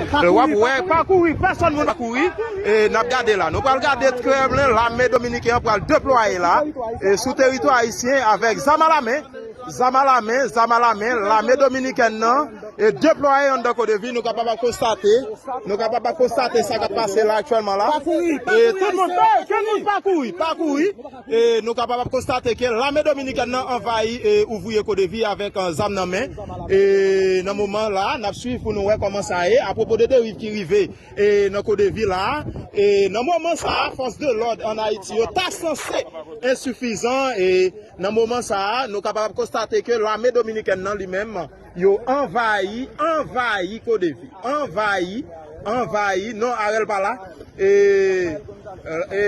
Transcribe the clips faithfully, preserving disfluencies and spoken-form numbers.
E w ap wè, pa kouri, pèsonn moun pa kouri. E n ap gade la. Nou pral gade Kremlin, lame dominiken an pral deplwaye la. E sou teritwa ayisyen avèk zam alamen. Zam alamen, zam alamen, lame dominikèn nan e deplwaye anndan Kodevi, nou kapab ap konstate, nou kapab ap konstate sa k ap pase la aktyèlman la. E tout moun, ke moun pa kouri, pa kouri. E nou kapab ap konstate ke lame dominikèn nan anvayi e ouvriye Kodevi avèk, eh, zam nan men. E nan moman la, n ap swiv pou nou wè kòman sa ye. Apwopo de deriv ki rive e nan Kodevi la, e nan moman sa a, fòs de lòd ann Ayiti yo ta sanse ensifizan, e nan moman sa a, nou kapab konstate ke lame dominikèn nan li menm, yo anvayi, anvayi Kodevi, anvayi, anvayi, non, Arel pa la, e, e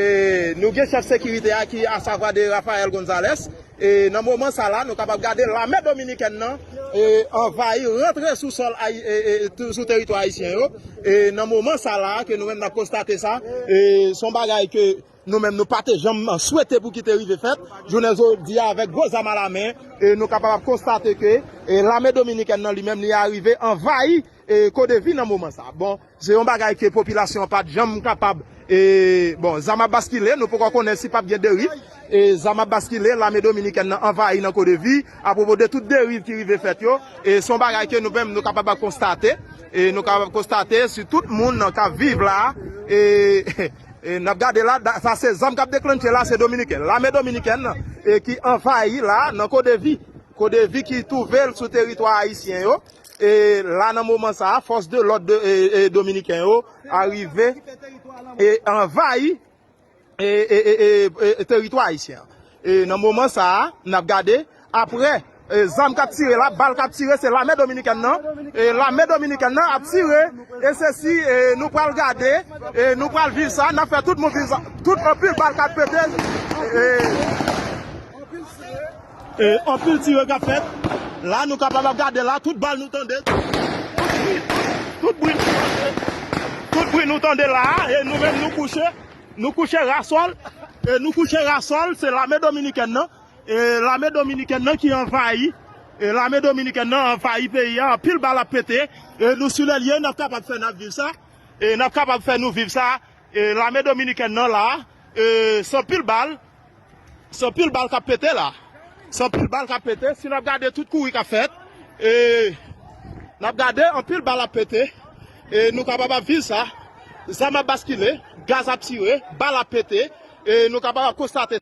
nou gen chèf sekirite a ki, asavwa de Rafael Gonzalez, e nan moman sa la, nou kapab gade lame dominikèn nan, e, anvayi, rantre sou sòl ayi-, e, e, tou-, sou teritwa ayisyen yo. E nan moman sa la, ke nou menm n ap konstate sa, e se yon bagay ke nou menm nou pa te janm swete pou ki te rive fèt. Jounen jodi a, avèk gwo zam alamen, e nou kapab ap konstate ke, e lame dominikèn nan li menm, li arive anvayi, e Kodevi nan moman sa. Bon, se yon bagay ke popilasyon an pa t janm kapab, e, bon, zam ap baskile, nou poko konnen si p ap gen deriv, e zam ap baskile, lame dominikèn nan anvayi nan Kodevi, apwopo de tout deriv ki rive fèt yo, e se yon bagay ke nou menm nou kapab ap konstate, e nou kapab ap konstate si tout moun k ap viv la, e, e n ap gade la, da-, sa se zam k ap deklannche la, se dominiken, lame dominikèn, e ki anvayi la nan Kodevi, Kodevi ki twouve l sou teritwa ayisyen yo, e la nan moman sa a, fòs de lòd de, e, e, dominiken yo arive e anvayi, e, e, e, e, e, teritwa ayisyen an. E nan moman sa a, n ap gade, apre, e, zam k ap tire la, bal k ap tire, se lame dominikèn nan. E lame dominikèn nan ap tire, e se si, e, nou pral gade, e nou pral viv sa, n ap fè tout moun viv sa. Tout anpil bal k ap pete, e, e, anpil tire k ap fèt. La, nou kapab ap gade la, tout bal nou tande. Tout bri, tout bri nou tande la, e nou menm nou kouche. Nou kouche rasòl, e nou kouche rasòl, se lame dominikèn nan. E lame dominikèn nan ki anvayi. E lame dominikèn nan anvayi peyi a, anpil bal ap pete. E nou sou lelye, n ap kapab fè n ap viv sa. E n ap kapab fè nou viv sa. E lame dominikèn nan la, e se anpil bal. Se anpil bal k ap pete la. Se anpil bal k ap pete. Si n ap gade tout kouri k ap fèt, e n ap gade anpil bal ap pete. E nou kapab ap viv sa. Zam ap baskile, gaz ap tire, bal ap pete. E nou kapab ap konstate